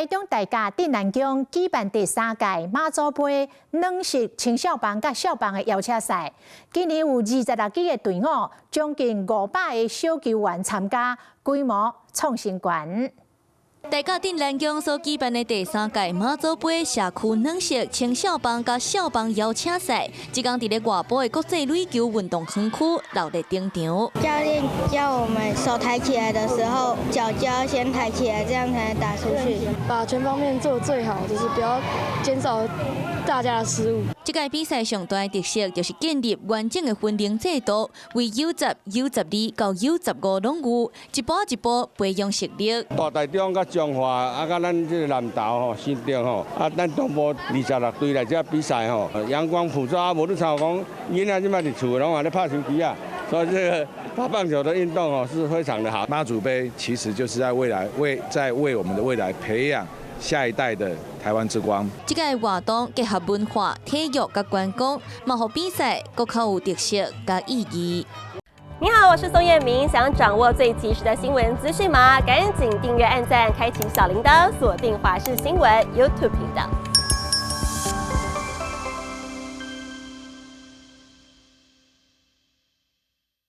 台中大甲鎮瀾宮舉辦第三屆媽祖杯軟式青少棒佮少棒的邀請賽，今年有26支的隊伍，將近500個小球員參加，規模創新高。大甲鎮瀾宮所舉辦的第三屆媽祖杯社區軟式青少棒佮少棒邀請賽，這工佇咧外埔的國際壘球運動園區熱烈登場。教練教我們手抬起來的時候，腳就要先抬起來，這樣才能打出去。把全方面做最好，就是不要減少大家的失誤。這屆比賽上大的特色就是建立完整的分齡制度，為 U10、U12到 U15攏有，一步一步培養實力。大台中佮彰化啊，佮咱這個南投吼、新竹吼，啊，咱東部26隊來這比賽吼，陽光普照啊，無你像講囡仔這擺佇厝攏嘛咧拍手機啊，所以這個打棒球的運動哦是非常的好。媽祖杯其實就是在未來為在為我們的未來培養下一代的台灣之光。這個活動結合文化、體育佮觀光，嘛予比賽閣較有特色佮意義。你好，我是宋燕明。想掌握最及時的新聞資訊嗎？趕緊訂閱、按讚、開啟小鈴鐺，鎖定華視新聞 YouTube 頻道。